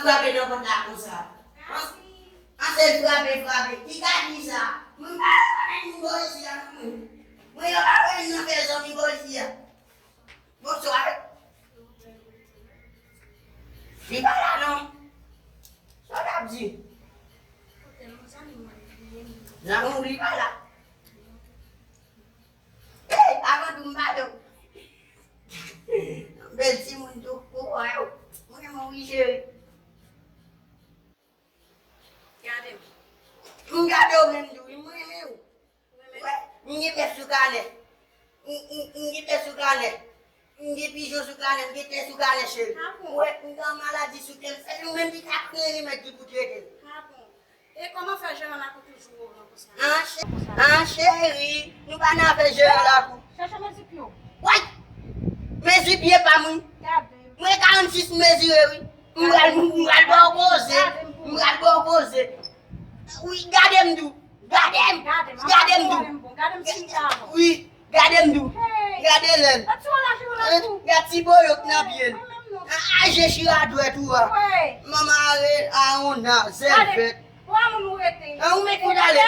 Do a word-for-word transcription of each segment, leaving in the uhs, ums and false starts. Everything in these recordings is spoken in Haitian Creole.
Frape nan pòt la konsa. An, an se frape, frape. Ki ka di sa? Mwen pa konnen moun bò isi a, non, mwen. Mwen yo pa konnen nan fè zanmi bò isi a. Bonswa. Li pa la, non. Sa w t ap di? Zanmi w, li pa la. Ey, avan tou m pa do. Bèl timoun tou, ou wè yo. Mwen renmen w wi, cheri. Gade m. M gade w menm tou, wi, m renmen w. Ou renmen m? Wè, m gen pye sou kanè. M, m, m gen pye sou kanè. M gen pijon sou kanè, m gen tè sou kanè, cheri. Ah bon? Ou wè, m gen yon maladi sou kè m, se nou menm ki ka pran remèd ki pou trete l. Ah bon? E kòman fè jeran lakou toujou ou an konsa? An, che-, an, cheri, nou pa nan afè jeran lakou. Chèche mezi pye w. Woy! Mezi pye pa m wi. Gade. Mwen karannsis mezire wi. M pral, m pral ba w koze. M pral ba w koze. Wi, gade m tou. Gade m. Gade m. Gade m tou. Gade m si m ta bon. Wi. Gade m tou. Hey. Gade lè l. Gad ti boyok nan pye l. A, a, je chira dwèt ou a. Manman are a on a zèfèt. An, ou met kout ale.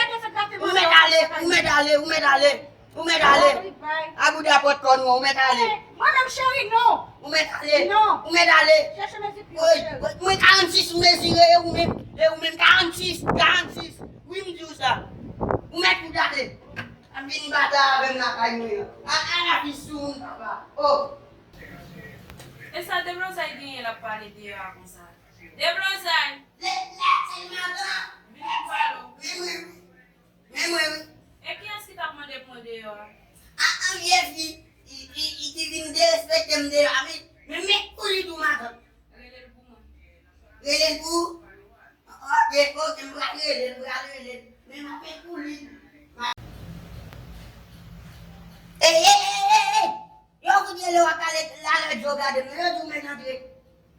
Ou met ale, ou met ale, ou met ale. Ou met ale. A bouda pòt kò nou, ou met ale. Mwen menm cheri, non. Ou met ale. Non. Ou met ale. Chèche mezi pye w, cheri. Mwen karannsis mezire, e ou menm, e ou menm karannsis, karannsis. Wi, m di w sa. Ou met kout ale. Ap vin batay avè m lakay mwen an. A, a, la fi sou moun, papa. Oh. E sa Deblozay genyen l ap pale deyò a konsa? Deblozay! Lè, lè, se madan. Vin m pale w. Men mwen, men mwen, wi. E kiyès ki t ap mande pou mwen deyò a? A, an vye fi, i, i, i ki vin derespekte m deyò a, men, men, men kou li tou, madan. Rele l pou mwen. Rele l pou ou? Ok, ok, m pral rele l, m pral rele l. Men m ap met pou li. Ey, ey, ey, ey, ey! Yo koute lè w ap pale la lè yo gade m, yo di w mèt antre.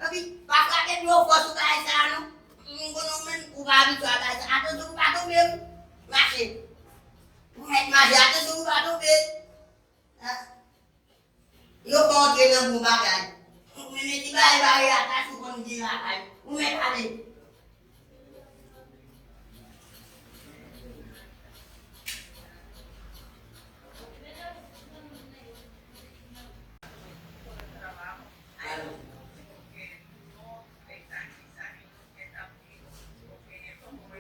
Epi, pa frape pye w fò sou bagay sa a non. M konnen w menm, ou pa abitye a bagay sa a. Atansyon pou w pa tonbe, wi. Mache. Ou mèt mache, atansyon pou w pa tonbe. Ah. Yo fè w antre nan bon bagay. Ou menm ki bay bagay a, ta sou konn di lakay. Ou mèt ale.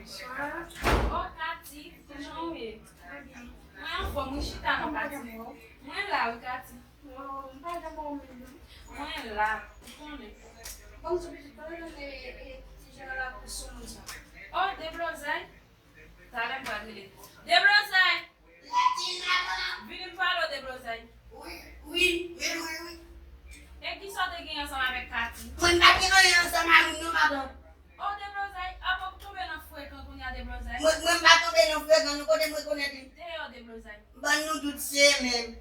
Bonswa. Oh, Katy, kijan w ye? Mwen anfòm wi, chita non, Katy. Mwen la wi, Katy. Mwen la, ou konnen. Bon, ti pitit, pa nan e, e, ti jan la pou sou moun sa. Oh, Deblozay. Talè m pral rele. Deblozay! Vini m pale w, Deblozay. Wi, wi, wi, wi, wi. E kisa w te gen ansanm avèk Katy? Mwen pa gen anyen ansanm avè l non, madanm. Oh, Deblozay, apa w tonbe nan frekan kounye a, Deblozay? Mwen, mwen pa tonbe nan frekan non, kote mwen konèt li? Deyò, Deblozay. Ban nou tout se menm.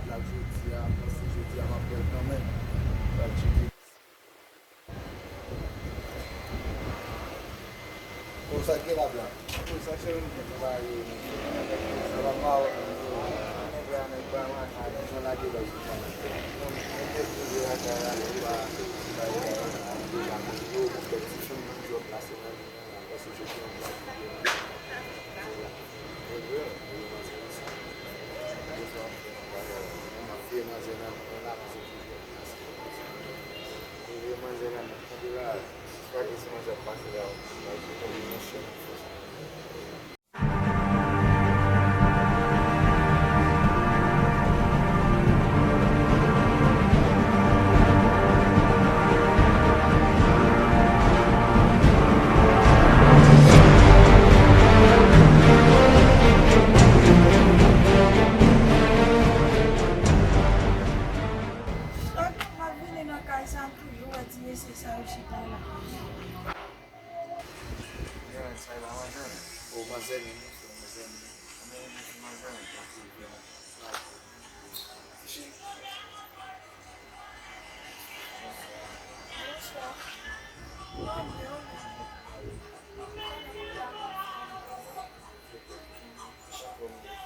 Blak jodi a, m panse jodi a m ap fè l kanmenm. Blak jodi. Bon, sa k gen la, Blak? Bon, sa k cheri m gen? Sa va, sa va pa wè. Nèg la, nèg pa man, a, jan lage lòt sou mwen. Mwen te peze lakay la, yo pa, yo pa, yo pa, yo pa, yo pa, yo pa, yo pa, Chak m ap vini nan kay sa, m toujou wè ti mesye sa yo chita la. Sa e pa manzè? O, manzè menm, wi, se manzè menm. Manzè menm, se manzè menm. Bonswa. Bonswa.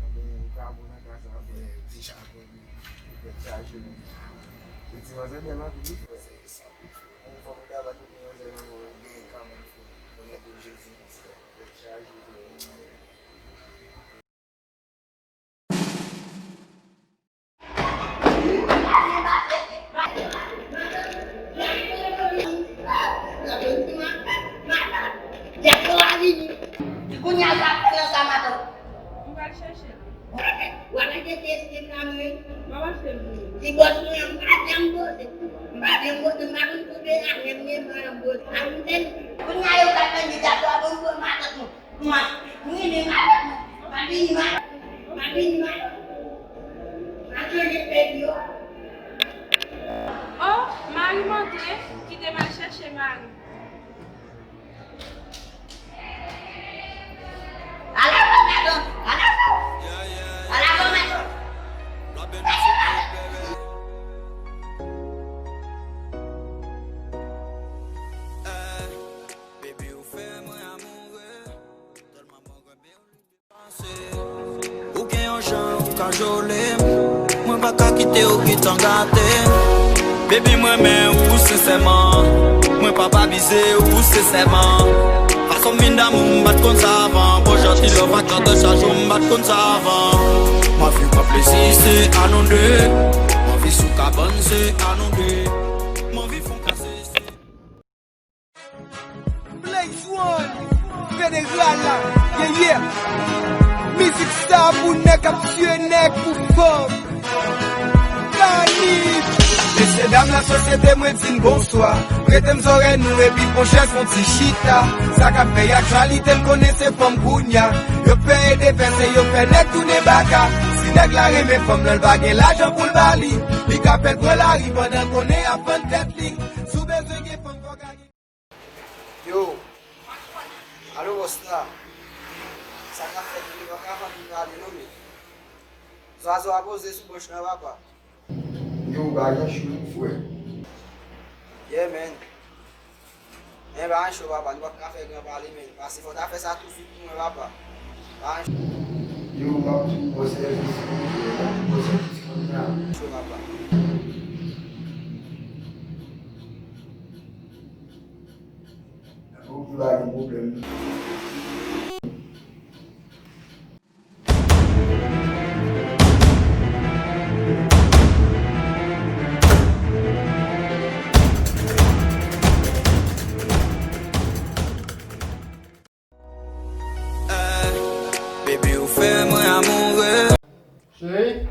Anben, ou ka bon nan ka sa, frè. Ti chapo, wi. Tèt chaje, wi. E ti manzè bèl anpil, wi, frè. Fò m travay pou gen manzè nan men w, gen kanmenm, frè. O non de Jezi, frè. Tèt chaje, frè. Kounye a sa, kounye a sa, matant. Mwen pral chèche l. W ap al chèche eskim la, mwen. M ap achte l pou ou. Ti bòs mwen an, m pa janm poze. M pa janm poze, m pa konn kote l ale, m pa janm poze. A m tèl. Kounye a yo ka fè di gato a bon pou matant mwen. Mwen, mwen renmen matant mwen. M pa vini mal. M pa vini mal. M ap chanje pèdi yo. Oh, mari m antre, kite m al chèche mari m. Ala fò matant, ala fò. Ala fò matant. Ou gen yon jan ou ka jole m. Mwen pa ka kite ou gentan gate m. Baby, mwen renmen ou sensèman. Mwen pa pa abize ou sensèman. Fason m vin damou m pa t konn sa avan. Bon jan ti love ak grandè chak jou m pa t konn sa avan. M anvi pran plezi se a nou de. M anvi sou kabann se a nou de. M anvi fon kase se Blaze One, Federal la, yeah, yeah. Mizik sa pou nèg k ap tiye nèg pou fanm. Kanib. Mesye dam la sosyete mwen di n bonswa. Prete m zòrèy nou epi pran chèz fon ti chita. Sa k ap fè aktyalite n konnen se fanm kounya. Yo pè e defè se yo fè nèg tounen baka. Si nèg la renmen fanm nan l pa gen lajan pou l ba li. Li ka fè l pran lari pandan l konnen ap vann tèt li. Si w bezwen gen fanm fò w ka gen Yo, alo bòs la, sa k ap fèt, nou pa ka fann vin pale non men. Zwazo a poze sou branch lan papa. Yo, bagay cho wi frè. Yeah man. Men bagay cho papa, nou p ap ka fè gran pale men. Pase fò w ta fè sa tou swit pou mwen papa. Bagay cho. Yo, m ap tou bò sèvis wi frè, m ap tou bò sèvis kounya. Cho papa. Ou pa gen pwoblèm. Eh, baby, ou fè mwen amoure. Cheri.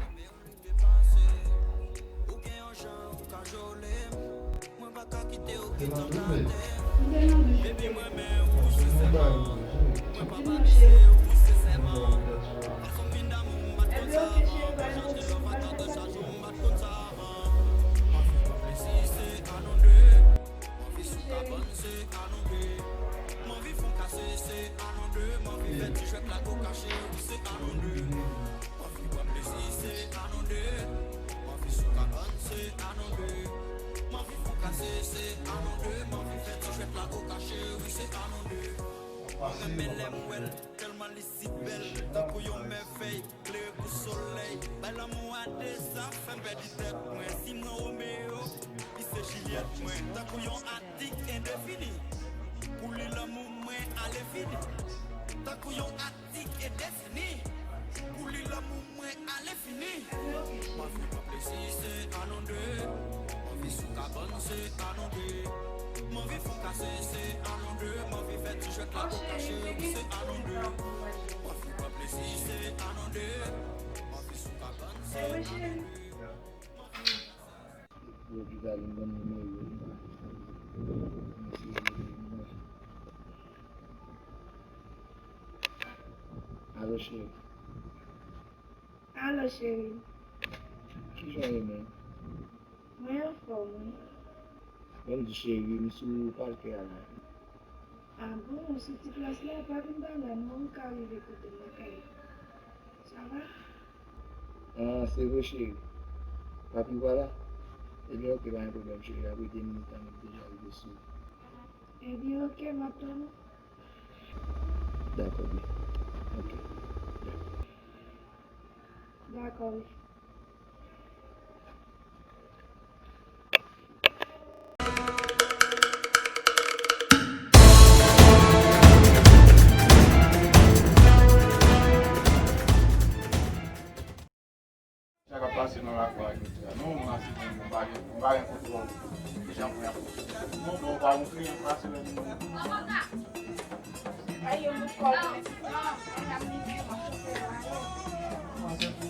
Mwen renmen lè m wè l, tèlman li si bèl, tankou yon mèvèy, klere kou solèy. Bay lanmou a de zafè m pèdi tèt mwen. Si m pran Romeo, li se Jilyèt mwen. Tankou yon adik endefini, pou li lanmou mwen ale vini. Tankou yon adik endefini, pou li lanmou mwen ale vini. M anvi pran plezi, se a nou de. M anvi sou kabann, se a nou de. M anvi fon kase, se a nou de. M anvi Oh, cheri, m te gen yon ti bagay pou mwen, cheri. Ewe, cheri. Lopital, m ban m nimewo l. Alo, cheri. Alo, cheri. Kijan w ye menm? Mwen anfòm, wi. Bon, m di cheri, m sou palkè a la. A bon, ou sou ti plas la, pa vin pa la non, ou ka rive kote m lakay ou. Sa va? Ah, se vre, cheri. Papi pa la? Ebyen, oke, pa gen pwoblèm, cheri. Apre de minit, an, m deja rive sou ou. Ebyen, oke, m ap tann ou. Dakò, byen. Oke. Dakò, wi. Sa k ap pase nan lakou a jodi a? Non, mwen se mwen, mwen pa gen, mwen pa gen kontwòl. Deja mwen ap non, bon, pa yon kliyan pase lè nou. Mwen se pou, se pou,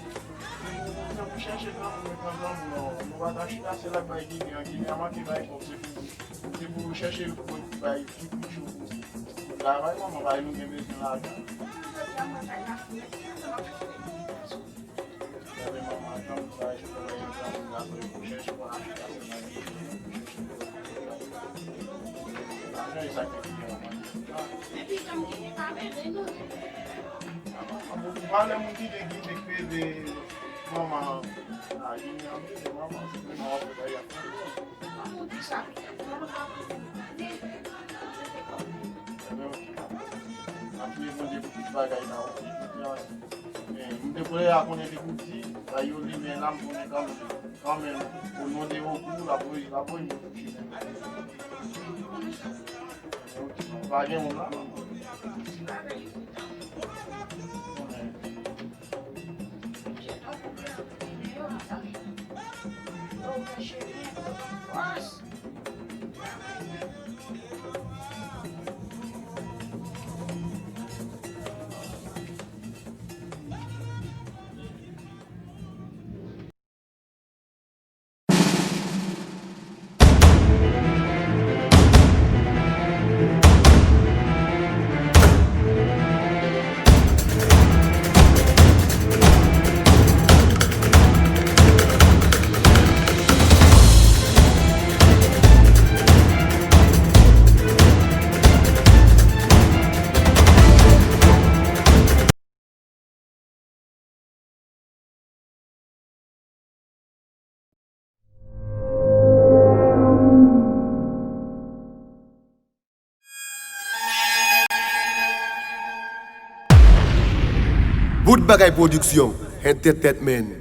se pou chèche granmoun, granmoun, non. Nou pa ka chita, se lè k bay Ginen an, Ginen an manke bay kòb, se pou, se pou chèche pou bay pi, pi cho pou travay, manman, bay nou gen bezwen lajan. Valè moun ki te gen te pede manman a, gen yon pede manman, se manman w ap fè bagay ap fè. Mwen priye Bondye pou tout bagay la, oke? Men, m te prè a konnen te pou di, sa yo li men la, m konnen kanmenm, kanmenm, o non de Ogou, l ap voye, l ap voye moun sou chimen. Oke, pa gen moun la, non. Bout Bagay Production, Entertainment.